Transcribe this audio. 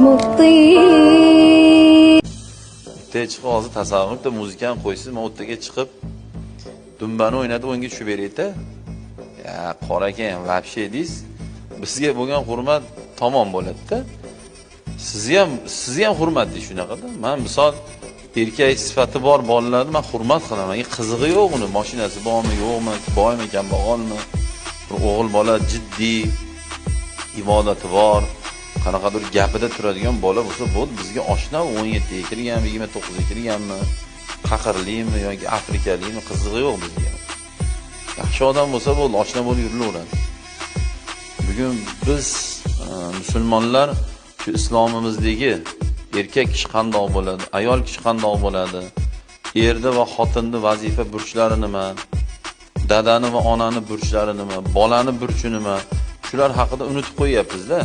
مبطيل. Bittaga chiqib hozir tasavvur, bitta muzikani qo'ysiz, men o'rtaga chiqib dumbani o'ynatib o'yinga tushib berayda. Ya qora ekan, вообще deysiz. Bizga bo'lgan hurmat tamom bo'ladi-da. Sizni ham hurmatli shunaqada. Men misol erkak sifati bor bolalarni men hurmat qilaman. Menga qizig'i yo'q uni, mashinasi bormi, yo'qmi, boymi, kambag'almi. Bir o'g'il bola jiddiy, ibodati bor, qanaqadir gapida turadigan bola bo'lsa, bo'ldi, bizga oshna 17 ga kirganmi, 29 ga kirganmi, qahirlimi yoki afrikalimi, qizig'i yo'q bizga. Yaxshi odam bo'lsa bo'ldi, oshna bo'lib yurilaveradi. Bugun biz musulmonlar shu islomimizdagi erkak kishi qandoq bo'ladi, ayol kishi qandoq bo'ladi, erda va xotinni vazifa burchlari nima, dadani va onani burchlari nima, bolani burchi nima, shular haqida unutib qo'yyapmiz-da.